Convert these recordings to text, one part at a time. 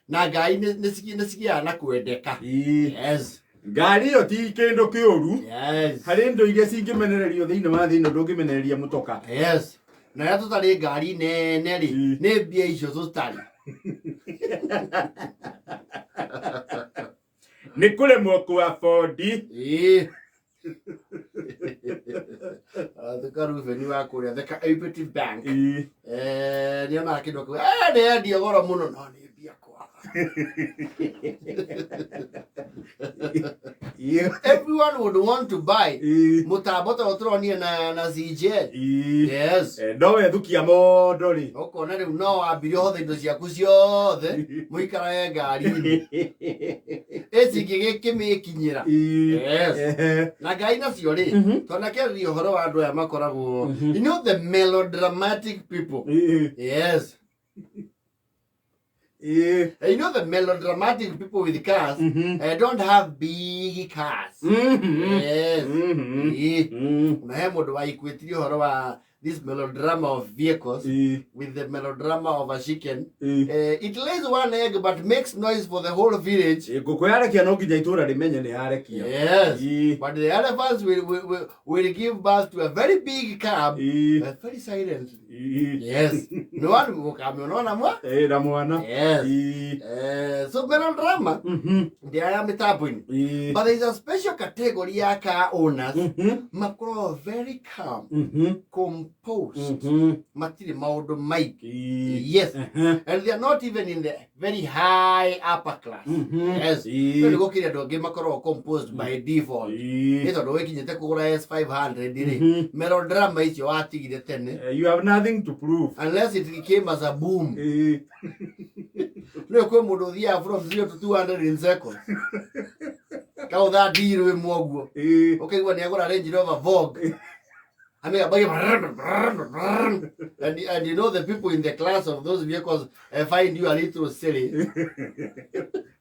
Na ngari nĩ cigĩaga na kwendeka. Yes. Ngari ĩyo ti kĩndũ kĩũru. Harĩ indo iria cingĩmenererio thĩinĩ wa thĩ ĩno, ndũngĩmenereria mũtoka. Yes, na rĩrĩa tũtarĩ ngari nene rĩ, nĩ mbia icio tũtarĩ. Nĩ kũremwo kũ afford. Ĩĩ. Thika Rubeni wa kũrĩa the Cooperative Bank. Nĩ onaga kĩndũ kĩu, nĩ endia goro mũno, no nĩ mbia kwaga. Everyone would want to buy mũtambo ta ũtũronire na CJ. Yes. No wethukia mondo rĩ. Ũkona rĩu no wambire ũhothe indo ciaku ciothe, mũikarage ngari-inĩ ĩcingĩ gĩkĩmĩkinyĩra. Yes. Na ngari nacio rĩ, twanakĩarĩria ũhoro wa andũ aya makoragwo, you know, the melodramatic people. Yes. You know, the melodramatic people with cars don't have big cars. Yes. Ĩĩ. Na he mũndũ waikuĩtirie ũhoro wa this melodrama of vehicles with the melodrama of a chicken. It lays one egg but makes noise for the whole village. Ngũkũ yarekia no nginya itũra rĩmenye nĩ yarekia. Yes. But the elephants will give birth to a very big cub, but very silently. Yes. No one will come on mwa. Na mwana. Yes. So melodrama, they are mĩtambo-inĩ. But there is a special category ya car owners makoragwo very calm, composed, matirĩ maũndũ maingĩ. Yes. And they are not even in the very high upper class. Yes. No nĩ gũkĩrĩ andũ angĩ makoragwo composed by default. Nĩ tondũ wĩkinyĩte kũgũra S500 rĩ, melodrama icio watigire tene. You have nothing to prove. Unless it came as a boom. Nĩ kwĩ mũndũ ũthiaga from 0 to 200 in seconds. Kaũtha ndirũ ĩmwe ũguo. Ũkaigua nĩ agũra Range Rover Vogue. I mean, and you know the people in the class of those vehicles find you a little silly.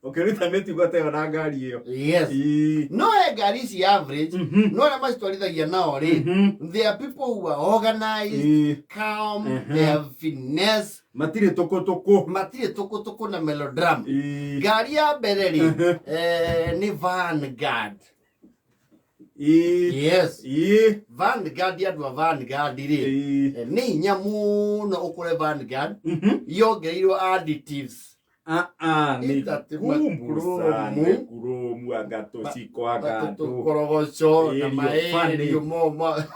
Ũkĩruta mĩtugo ta ĩyo na ngari ĩyo. Yes. No he ngari ici average, no arĩa macitwarithagia nao rĩ, they are people who are organized, calm, they have finesse. Matirĩ tũkũtũkũ. Matirĩ tũkũtũkũ na melodrama. Ngari ya mbere rĩ, nĩ Vanguard. Yes. Vanguard, andũ a Vanguard rĩ, nĩ hinya mũno ũkũre Vanguard yongereirwo additives. Ah, ah, nĩ Ĩtatĩ kumbuca makromu. nĩ kuromu anga tũciko anga ndũ. Tũkorogoco na Ĩrio maĩrio funny. moma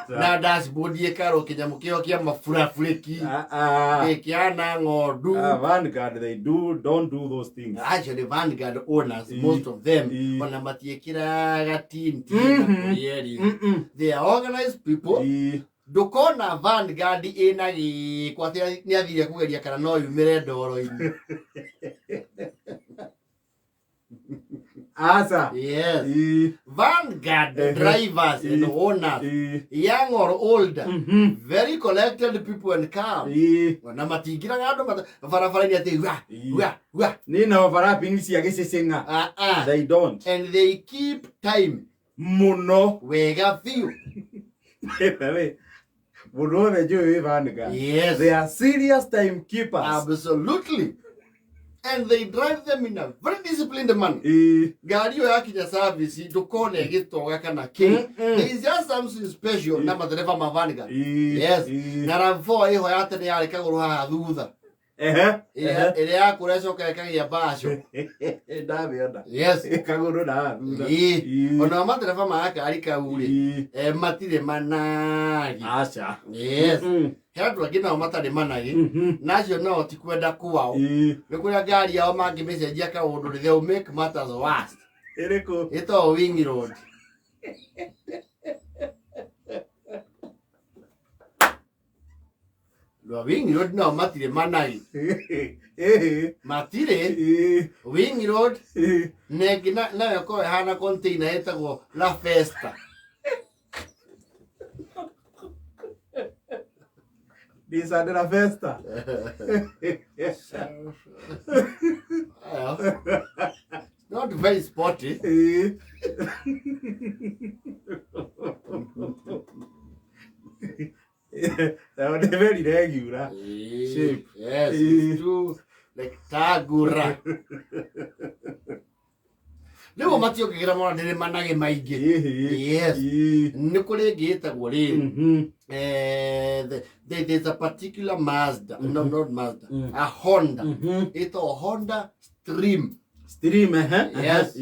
na dashboard ĩkarwo kĩnyamũ kĩo kĩa maburaburĩki. Ah, ah. Gĩkĩana ng'ondu. Ah, Vanguard, they do don't do those things. Actually, Vanguard owners, most of them, ona matiĩkĩraga tinti na kũrĩa. They are organized people. Ndũkona Vanguard ĩna gĩko atĩ nĩ athire kũgeria kana no yumĩre ndoro-inĩ. Asa. Yes. Vanguard drivers and owners, young or older, very collected people and calm. Na matingiraga andũ barabara-inĩ atĩ wa wa wa. Nĩ na overlapping cia gĩcĩcĩng'a. Ah, ah. They don't. And they keep time. Mũno. Wega biũ. We, mũndũ wothe njũĩ wĩ Vanguard. Yes. They are serious timekeepers. Absolutely. And they drive them in a very disciplined manner. Ngari ĩyo yakinya service ndũkona ĩgĩtoga kana kĩ. There is just something special na madereba ma Vanguard. Yes. Na RAV4 ĩho ya tene yarĩ kagũrũ haha thutha. Ĩrĩa ĩrĩa yakũra ĩcoka ĩkagĩa mbaco. Ndamĩona. Yes. Kagũrũ na haha thutha. Ĩĩ. Ona madereba ma gakari kau rĩ, matirĩ managi. Aca. Yes. He andũ angĩ nao matarĩ managi, na acio nao ti kwenda kwao. Nĩ kũrĩa ngari yao mangĩmĩcenjia kaũndũ rĩ, they will make matters worse. Ĩrĩkũ? Ĩtagwo Wing Road. Andũ a Wing Road nao matirĩ managi. Matirĩ. Wing Road na ĩngĩ nayo ĩkoragwo ĩhana container ĩtagwo La Festa. Nissan de la Festa. Well, not very sporty. Nĩ very regular. Shape. Yes, it's too rectangular. Rĩu mationgagĩra mona ndĩrĩ managĩ maingĩ. Yes. Nĩ kũrĩ ĩngĩ ĩtagwo rĩrĩ. There's a particular Mazda, no, not Mazda, a Honda. Ĩtagwo Honda Stream. Stream, ehe. Yes.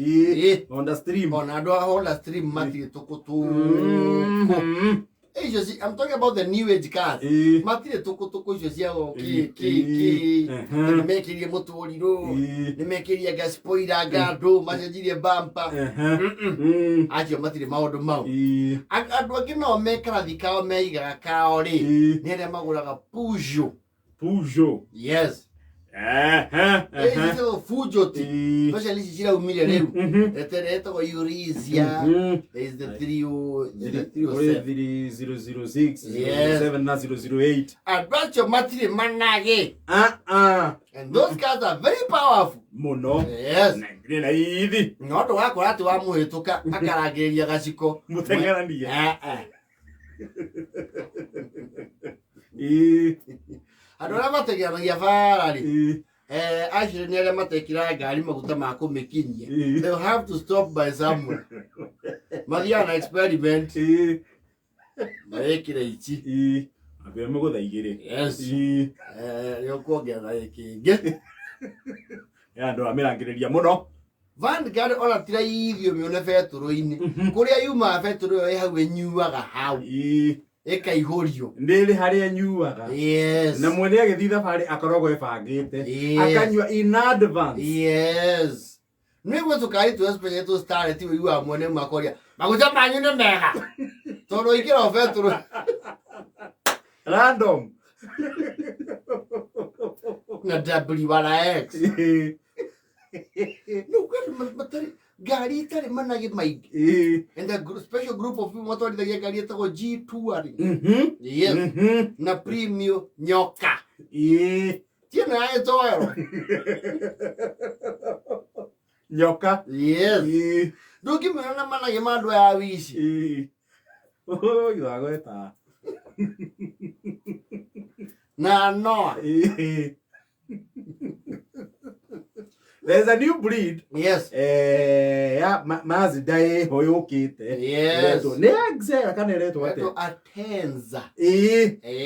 Honda Stream. Ona andũ a Honda Stream matirĩ tũkũtũkũ. Icio I'm talking about the new age cars. Matirĩ tũkũtũkũ icio cia ki ki ki. Nĩ mekĩrie mũtũrirũ, nĩ mekĩrie gas spoiler ngandũ, macenjirie bumper. Acio matirĩ maũndũ mau. Andũ angĩ nao me karathi kao meigaga kao rĩ, nĩ arĩa magũraga Peugeot. Peugeot. Yes. Ici Peugeot. Especially ici ciraumire rĩu. Ĩtagwo Eurasia. There is the 307. 3006, 007 na 008. Andũ acio matirĩ managĩ. And those cars are very powerful. Mũno. Yes. Na ithi. No ndũgakora atĩ wamũhĩtũka akarangĩrĩria gaciko. Mũteng'eranie. Andũ arĩa mateng'eranagia bara rĩ, acio nĩ arĩa matekĩraga ngari maguta ma kũmĩkinyia. They will have to stop by somewhere. Mathiaga na experiment. Mawĩkĩre ici. Ambia mũgũtha igĩrĩ. Yes. Nĩ ũkuongerera kĩngĩ. Andũ amĩrangĩrĩria mũno. Vanguard ona ti raithi ũmĩone betũrũ-inĩ. Kũrĩa yumaga betũrũ ĩyo ĩ hau ĩnyuaga hau. Ĩkaihũrio. Ndĩrĩ harĩa ĩnyuaga. Yes. Na mwene agĩthiĩ thabarĩ akoragwo ebangĩte. Akanyua in advance. Yes. Nĩguo tũkari tũ especially tũ star ti ũiguaga mwene makoria maguta manyu nĩ mega. Tondũ ingĩra o betũrũ. Random. Na WRX. No, kwĩ matarĩ ngari itarĩ managĩ maingĩ. And a special group of people matwarithagia ngari ĩtagwo G Touring. Yes. Na Premio Nyoka. Ti ĩno ya gĩtoero. Nyoka. Yes. Ndũngĩmĩona na managĩ ma andũ aya a wici. Wagweta. Na Noa. There's a new breed. Yes. Ya Mazda ĩho yũkĩte. Yes. Nĩ Axela kana ĩretwo atĩa? Ĩretwo Atenza.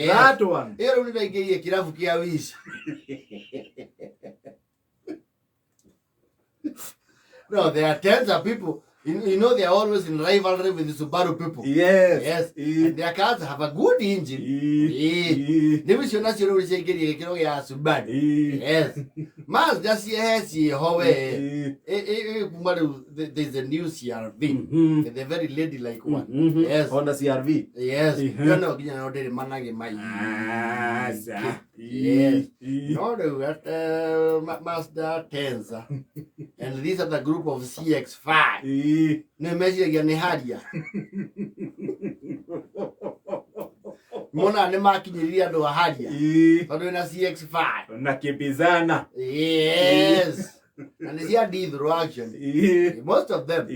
That one. Ĩyo rĩu nĩraingĩrire kĩrabu kĩa wici. No, the Atenza people, you know they are always in rivalry with the Subaru people. Yes. Yes. And their cars have a good engine. Nĩ icio nacio rĩu ciaingĩrire gĩkĩro gĩa Subaru. Yes. Mazda ciehe ciĩho we. Kuma rĩu there's a new CRV. The very ladylike one. Yes. Honda CRV. Yes. Yo no nginya no ndĩrĩ managĩ maingĩ. Yes. No rĩu Mazda Atenza. And these are the group of CX-5. Nĩ meciragia nĩ haria. Mona nĩ makinyĩrire andũ a haria. Tondũ ĩna CX-5. Na kimbizana. Yes. Na nĩ cia diesel actually. Most of them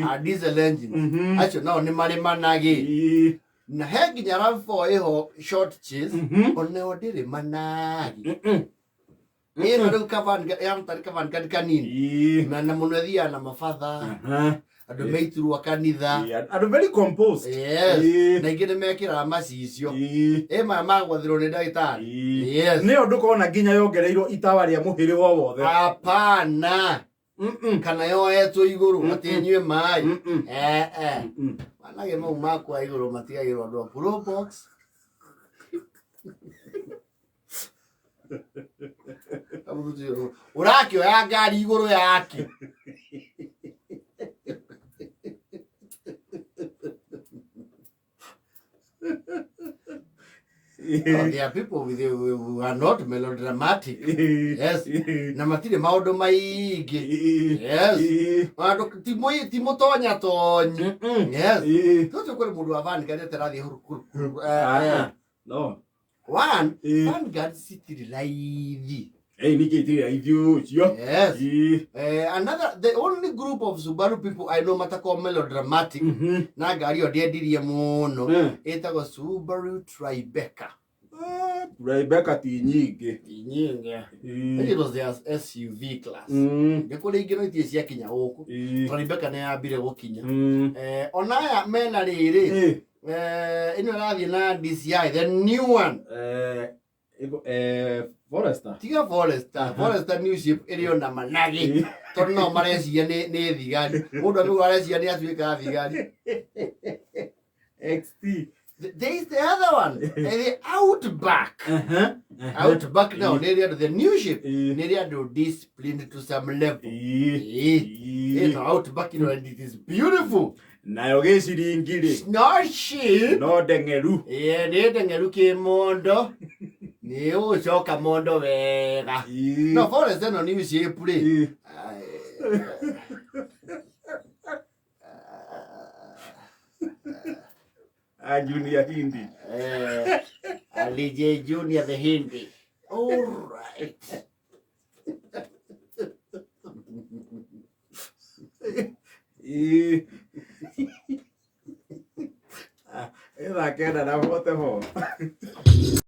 are diesel engines. Acio nao nĩ marĩ managĩ. Na he nginya RAV4 ĩho short chase. Oneo ndĩrĩ managĩ. Ĩno rĩu kavan Vanguard kanini. Na mũno ĩthiaga na mabatha. Andũ meiturwa kanitha. Andũ very composed. Yes. Na ingĩ nĩ mekĩraga macicio. Ĩ maya magwathĩrwo nĩ ndagĩtarĩ. Yes. Nĩ ũndũ kona nginya yongereirwo itawa rĩa mũhĩrĩga o wothe. Hapana. Kana yoetwo igũrũ atĩ ĩnyue maĩ. Managĩ mau makwa igũrũ matigagĩrwo andũ a Pro Box. Ũrakĩoya ngari igũrũ yake. Oh, there are people with, who are not melodramatic. Yes. Na matirĩ maũndũ maingĩ. Yes. Andũ ti mũtonya tonyi. Yes. Tũtũ kũrĩ mũndũ wa Vanguard atarathiĩ huru huru huru. No. One, Vanguard citirĩ raithi. Ĩ ningĩ itirĩ raithi ũcio. Yes. Ĩ. Another, the only group of Subaru people I know matakoragwo melodramatic na ngari ĩyo ndĩendirie mũno ĩtagwo Subaru Tribeca. Ah, Rebecca ti nyingĩ. Nyingĩ. Ĩ. It was their SUV class. Nĩ kũrĩ ingĩ no itirĩ ciakinya gũkũ. Ĩ. Tribeca nĩ yambire gũkinya. Ona aya mena rĩrĩ, Ĩ. ĩno ĩrathiĩ na DCI, the new one. Forester. Tiga Forester, Forester new shape ĩrĩ ona managĩ. Tondũ no mareciria nĩ thigari. Mũndũ amĩgũra areciria nĩ atuĩka thigari. XT. There is the other one, the Outback. Outback now, nĩ ĩrĩ andũ, the new shape, nĩ ĩrĩ andũ disciplined to some level. Ĩ. Ĩ, no Outback, and it is beautiful. Nayo gĩciringi rĩ, It's not cheap. no ndeng'eru. Ĩ, nĩ ndeng'eru kĩ mondo. Nĩ ũgũcoka mondo wega. Ĩ. No Forest ĩno new shape rĩ. Ĩ. A Junior Hindi. Ali J Junior the Hindi. All right. Ĩ. Ah, ĩ thaa 9:44.